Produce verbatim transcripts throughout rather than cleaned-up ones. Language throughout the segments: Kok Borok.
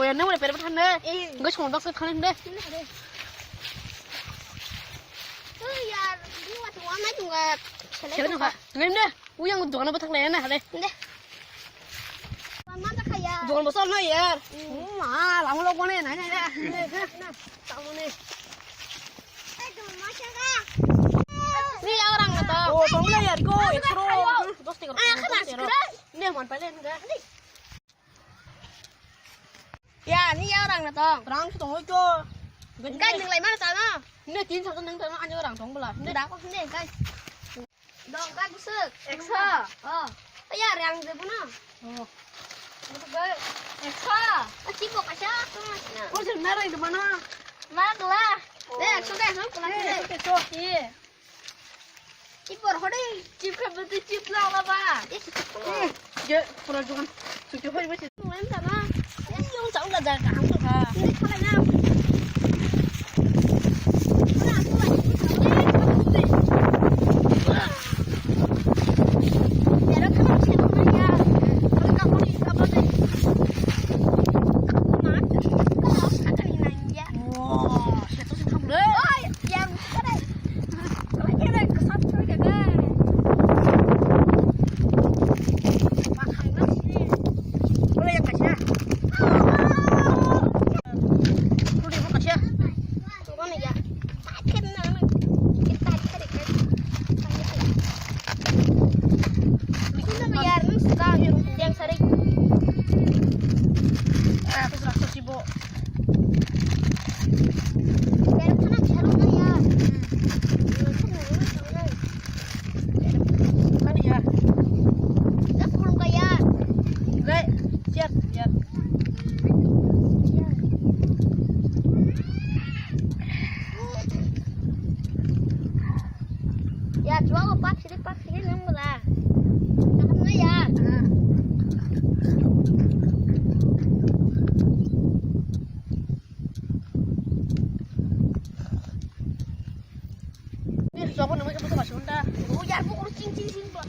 Oya, nang mana pera thang de. Eh. Gas mo box thang de. Oi, yar, ini waktu warna juga. Sele nungkha. Ngem de. Uyang dogan bo thang de na hale. De. Warna tak kaya. Dogan bo sol na yar. Hmm. Ma, lama lo kone na na na. Tahu ni. Ni orang na to. Oh, tong na yar ko, ekro. Dos tiga. Ah, kana sekra. Ne man pale nungkha. Ya, ni ya rang na tong. Rang su tong oi to. Gai nung lai mana tano? Ne tin sa nung tano ani rang tong bela. Ne da ko ne gai. Dong gai busuk. Ekso. Oh. Ya rang de buno. Oh. Busuk gai. Ekso. Achi bo kacha. Ko se na rang de mana? Magla. De ekso de ekso kula. Ekso. Iya. Chip bor hore. Chip kha bete chip la la ba. Eh, je pura jugan. Suki hoi bese. Mem ta na. Eh, yung sa ula ja ka ham to ka. Ni khala na. Pura aku lagi. Jara khala se na ya. Pura ka hoi ka ba de. Ma, ka hoi ka ni na ya. Wow, se to se thang le. Oi, yang kare. Ya, chuago pak sidi, pak sidi nang bela. Takam na ya. Ni jogo nang mai jogo ba sunda. Oh, yar, bo ching ching ching ba.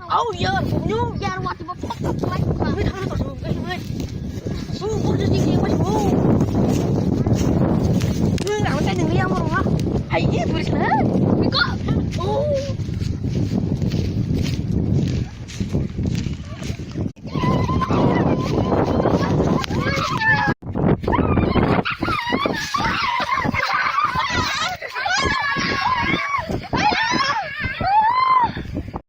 Au, yar, bo nyu. Yar, wati ba pok pok lai. Ni thang